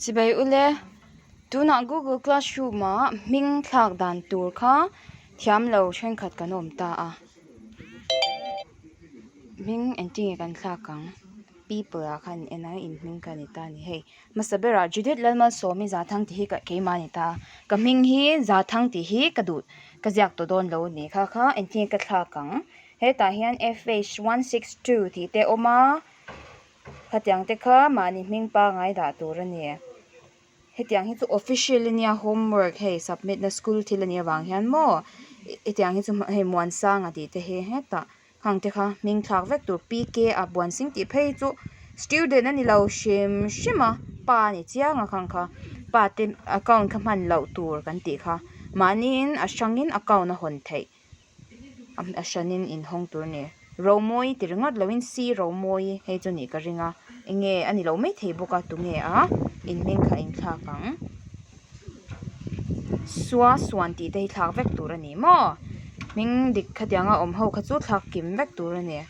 Chibai ule, tunah Google Classroom ah hming thlak dan tur kha thiam lo thenkhat kan awm ta a, hming engtin nge kan thlak ang people ah khan en a in hming kha a ni ta a ni hei hmasa berah Judith Lalmalsawmi Zathang tih hi keimah a ni ta a, ka hming hi Zathang tih hi ka duh ka ziak tawh dawn lo a ni kha kha engtin nge ka thlak ang hetah hian F H 162 tih te a awm a. Khatiang te kha mahni hming pangai dah tur a ni. Hetiang hi chu official a nia homework hei submit na school thil a nih avang hian maw hetiang hi chu hei Muansanga tih te hi hetah khang te kha hming thlak vek tur P K a Buansing tih phei chu student a ni lo hrim hrim a pa a ni chiang a khang kha pa te account kha hman loh tur kan tih kha mahniin a hrangin account a hawn theih. A hranin inhawng tur a ni. Romawi ti ringawt loin C Romawi hei chu nih ka ring a enge a ni lo maithei bawk a tunge a in hming kha a inthlak ang sua suan tih te hi thlak vek tur a ni maw hming dik khatiang a awm ho kha chu thlak kim vek tur a ni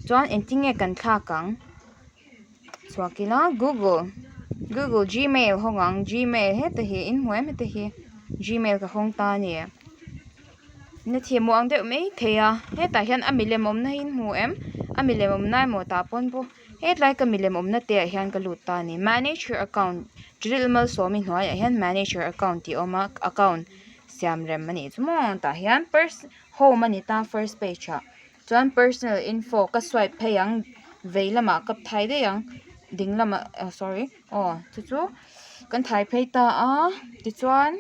chuan engtin nge kan thlak ang. Chhuak ila google google gmail hawng ang gmail heta hi in hmu em heta hi gmail ka hawng ta a ni na thiam muang deuh mai thei a hetah hian a milem awmna hi in hmu em a milem awmna emaw tah pawn pawh hetlai ka milem awmna te ah hian ka lut ta a ni manage your account Judith Malsawmi hnuaiah hian manage your account tih a awm a account siam rem a nih chu maw tah hian first home a ni ta first page ah. Chuan personal info ka swipe phei ang vei lamah ka thai daih ang ding lamah ah sorry aw chu chu kan thai phei ta a tichuan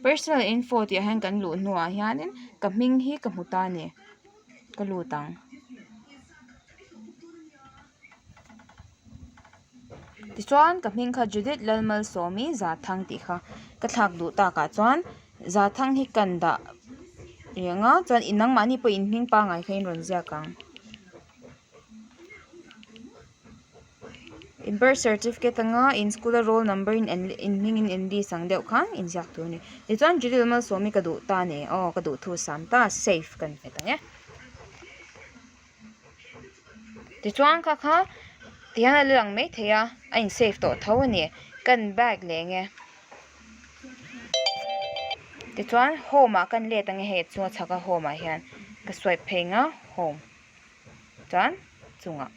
personal info tih ah hian kan luh hnuah hianin ka hming hi ka hmu ta a ni ka lut ang. Tichuan ka hming kha Judith Lalmalsawmi Zathang tih kha ka thlak duh takah chuan Zathang hi kan dah reng a chuan nangmahni pawh in hming pangngai kha in rawn ziak ang. In birth certificate anga in school a roll number in in hming in in list ang deuh khan in ziak tur a ni. Tichuan Judith Lalmalsawmi ka duh ta a ni aw ka duh thu sam ta save kan hmet ang e. Tichuan kha kha tihian a la lang mai thei a a in save tawh tho a ni kan bag leh eng e tichuan home ah kan let ang e hei a chunga chhak a home ah hian ka swipe phei ang a home chuan chungah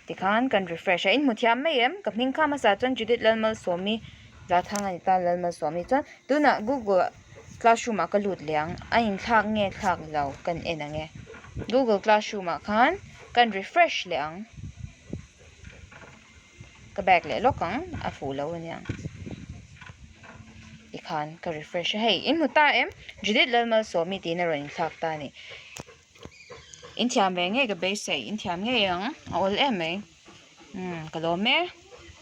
tikhan kan refresh a in hmu thiam mai em ka hming kha hmasa chuan Judith Lalmalsawmi Zathang a ni ta Lalmalsawmi chuan tunah google ah. Classroom ah ka lut leh ang a inthlak nge thlak lo kan en ang e google classroom ah khan kan refresh leh ang ka back leh lawk ang a fuh lo aniang tikhan ka refresh a hei in hmu ta em Judith Lalmalsawmi tiin a rawn inthlak ta a ni in thiam ve ngei ka beisei in thiam ngei ang a awl em mai umm ka lawm e.